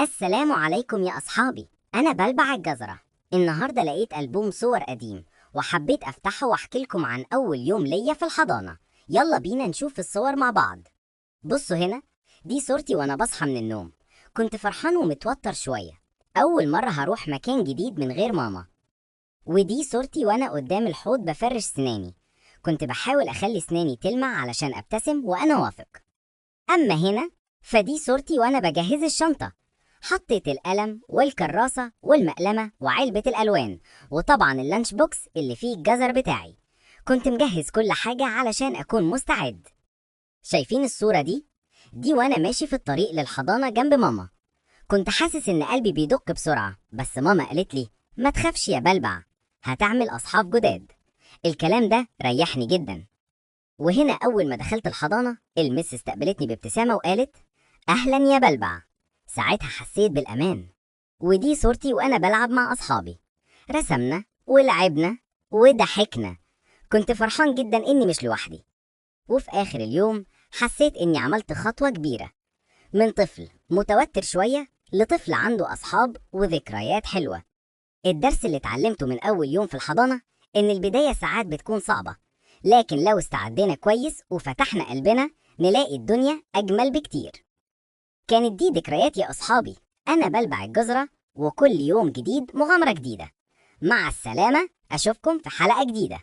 السلام عليكم يا أصحابي، أنا بلبع الجزرة. النهاردة لقيت ألبوم صور قديم وحبيت أفتحه وأحكي لكم عن أول يوم ليا في الحضانة. يلا بينا نشوف الصور مع بعض. بصوا هنا، دي صورتي وأنا بصحى من النوم. كنت فرحان ومتوتر شوية، أول مرة هروح مكان جديد من غير ماما. ودي صورتي وأنا قدام الحوض بفرش سناني، كنت بحاول أخلي سناني تلمع علشان أبتسم وأنا واثق. أما هنا فدي صورتي وأنا بجهز الشنطة، حطيت القلم والكراسة والمقلمة وعلبة الألوان، وطبعا ال lunch box اللي فيه الجزر بتاعي. كنت مجهز كل حاجة علشان أكون مستعد. شايفين الصورة دي؟ دي وأنا ماشي في الطريق للحضانة جنب ماما. كنت حاسس إن قلبي بيدق بسرعة، بس ماما قالت لي ما تخافش يا بلبع، هتعمل أصحاب جداد. الكلام ده ريحني جدا. وهنا أول ما دخلت الحضانة المس استقبلتني بابتسامة وقالت أهلا يا بلبع. ساعتها حسيت بالأمان. ودي صورتي وأنا بلعب مع أصحابي، رسمنا ولعبنا وضحكنا. كنت فرحان جدا إني مش لوحدي. وفي آخر اليوم حسيت إني عملت خطوة كبيرة، من طفل متوتر شوية لطفل عنده أصحاب وذكريات حلوة. الدرس اللي اتعلمته من أول يوم في الحضانة إن البداية ساعات بتكون صعبة، لكن لو استعدينا كويس وفتحنا قلبنا نلاقي الدنيا أجمل بكتير. كانت دي ذكريات يا أصحابي. أنا بلبع الجزرة، وكل يوم جديد مغامرة جديدة. مع السلامة، أشوفكم في حلقة جديدة.